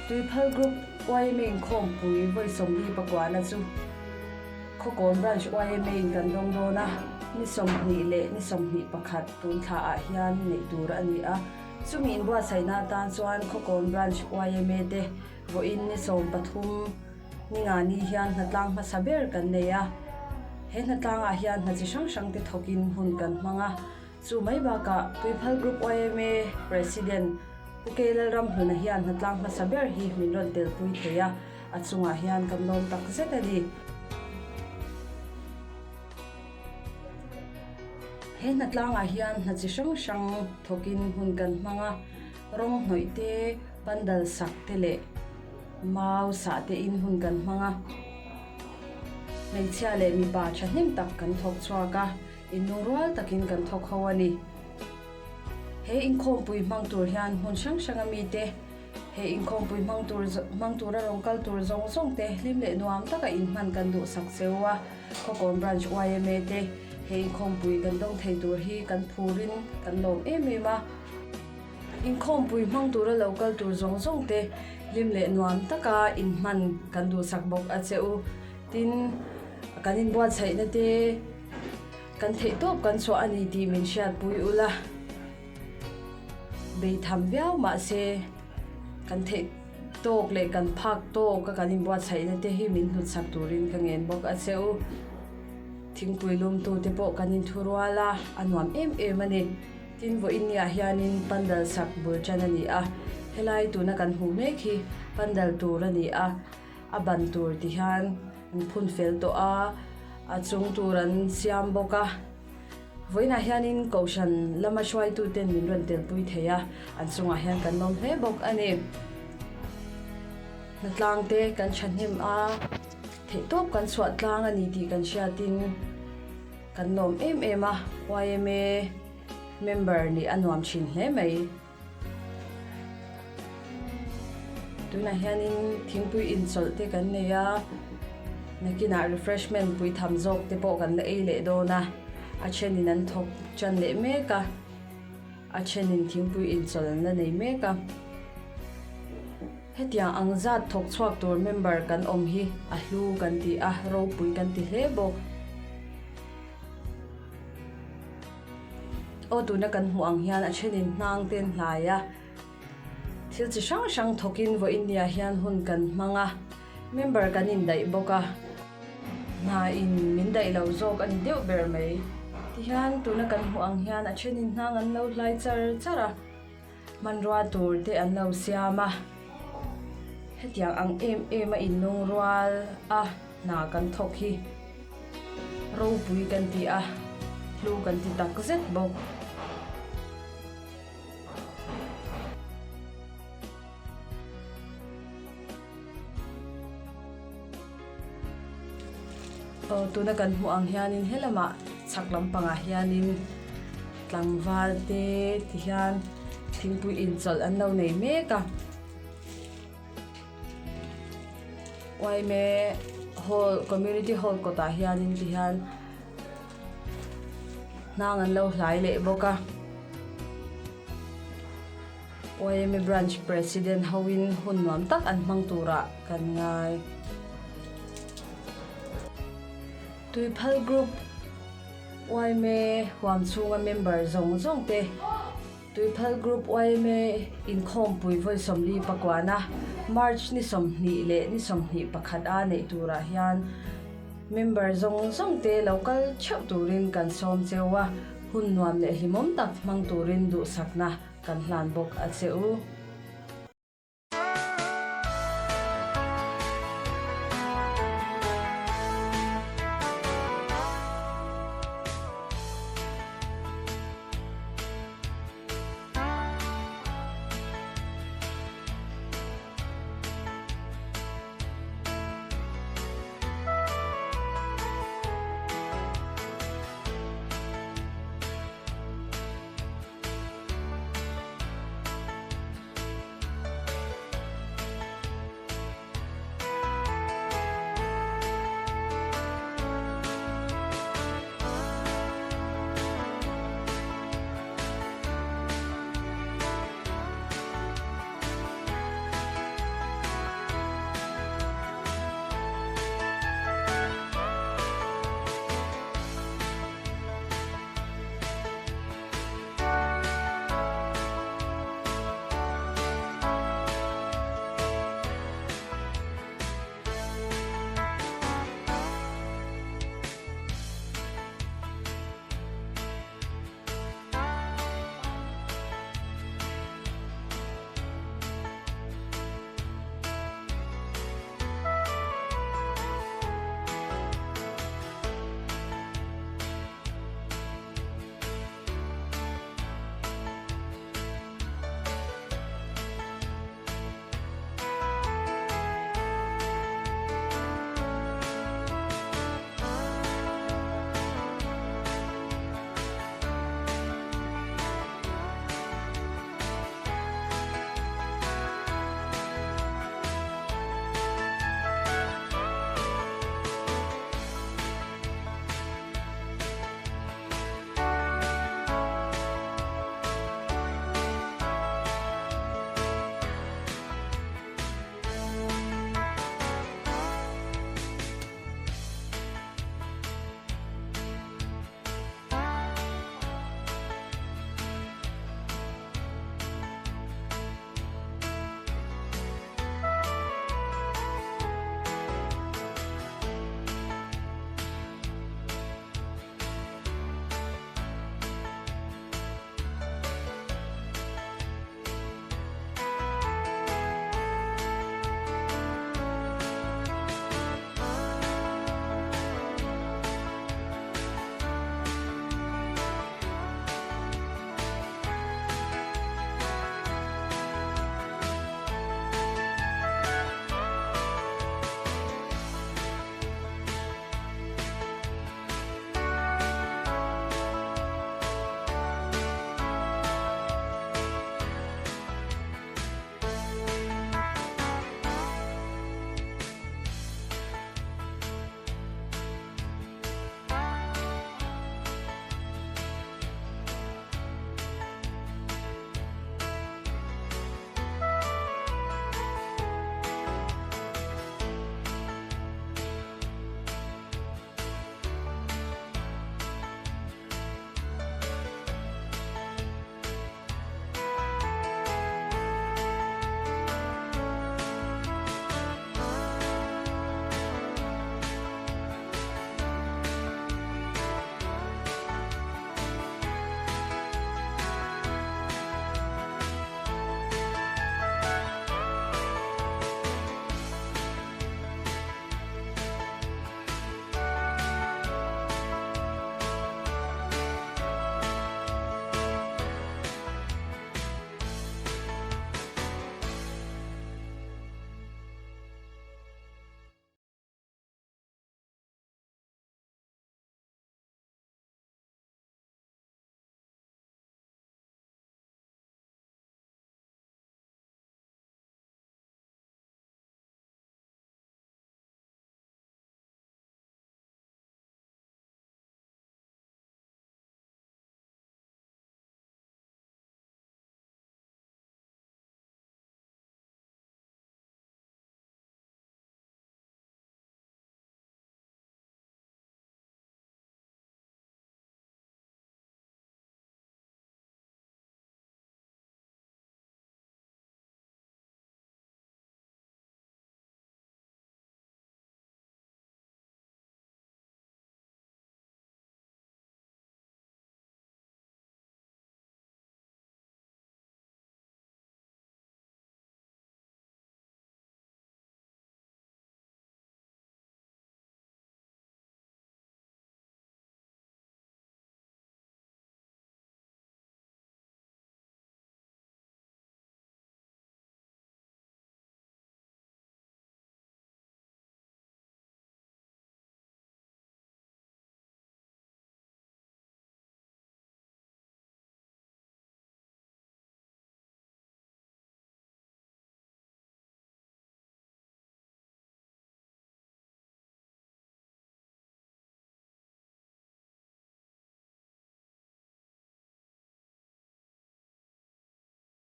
Tuiphal Group yma inkhawmpui vawi 44 na chu Khawkawn Branch yma in kan dawng dawn a, ni 20 leh ni 21 tun thla ah hian neih tur a ni a. Chumi inbuatsaihna atan chuan Khawkawn Branch yma te vawiin ni 13 ni nga ni hian hnatlang hmasa ber kan nei a. He hnatlangah hian hna chi hrang hrang te thawkin hun kan hmang a. Chu mai bakah Tuiphal Group yma President Pu K Lalramhluna hian hnatlang hmasa ber hi min rawn telpui thei a, a chungah hian kan lawm tak zet a ni. He hnatlangah hian hna chi hrang hrang thawkin hun kan hmang a, rawng hnawih te, pandal sak te leh mau sah te in hun kan hmang a. Hmeichhia leh mipa thahnem tak kan thawk chhuak a. Inlungrual takin kan thawk ho a ni. He inkhawmpui hmang tur hian hmun hrang hranga mite, he inkhawmpui hmang tur hmang tura rawn kal tur zawng zawng te hlim leh nuam taka inhman kan duhsak cheu a. Khawkawn Branch yma te he inkhawmpui kan dawng thei tur hi kan phurin kan lawm em em a. Inkhawmpui hmang tura lo kal tur zawng zawng te hlim leh nuam taka inhman kan duhsak bawk a che u. Tin, kan inbuatsaihna te kan theih tawp kan chhuah a ni tih min hriatpui ula, beitham viau mahse kan theih tawk leh kan phak tawk a kan inbuatsaihna te hi min hnutsak turin ka ngen bawk a che u. Thingpui lumtu te pawh kan inthurual a, a nuam em em a ni. Tin, vawiin niah hianin pandal sak bul tan a ni a, helai tuna kan hmuh mek hi pandal tur a ni a. A ban tur ti hian an phun fel tawh a, a chung tur an siam bawk a. Vawiinah hianin Kohhran lama hruaituten min rawn telpui thei a, an chungah hian kan lawm hle bawk a ni. Hnatlang te kan thahnem a, theihtawp kan chhuah tlang a ni tih kan hriatin kan lawm em em a, yma member nih a nuam thin hle mai. Tunah hianin thingpui inchawlh te kan nei a, nakinah refreshment pui tham zawk te pawh kan la ei leh dawn a, a thenin an thawk tan leh mek a, a thenin thingpui inchawlh an la nei mek a. Hetiang ang zat thawk chhuak tur member kan awm hi a hlu kan ti a, ropui kan ti hle bawk. Aw tuna kan hmuh ang hian a thenin hnang te an hlai a, thil chi hrang hrang thawkin vawiin niah hian hun kan hmang a, member kan indaih bawk a, hna in min daih lo zawk a ni deuh ber mai. Tihian tuna kan hmuh ang hian a thenin hnang an lo hlai char char a, hmanrua tur te an lo siam a, hetiang ang em em a inlungrual a hna kan thawk hi. Ropui kan ti a, hlu kan ti tak zet bawk. Aw tuna kan hmuh ang hianin he lamah chhak lampangah hianin tlangval te ti hian thingpui inchawlh an lo nei mek a. Yma hall community hall kawtah hianin ti hian hnang an lo hlai leh bawk a yma branch president hoin hun nuam tak an hmang turah kan ngai. Tuiphal group yma huam chhunga member zawng zawng te. Tuiphal Group yma inkhawmpui vawi 44-a March ni 20 leh ni 21 a neih turah hian member zawng zawng te lo kal theuh turin kan sawm cheu a, hun nuam leh hlimawm tak hmang turin duhsakna kan hlan bawk a che u.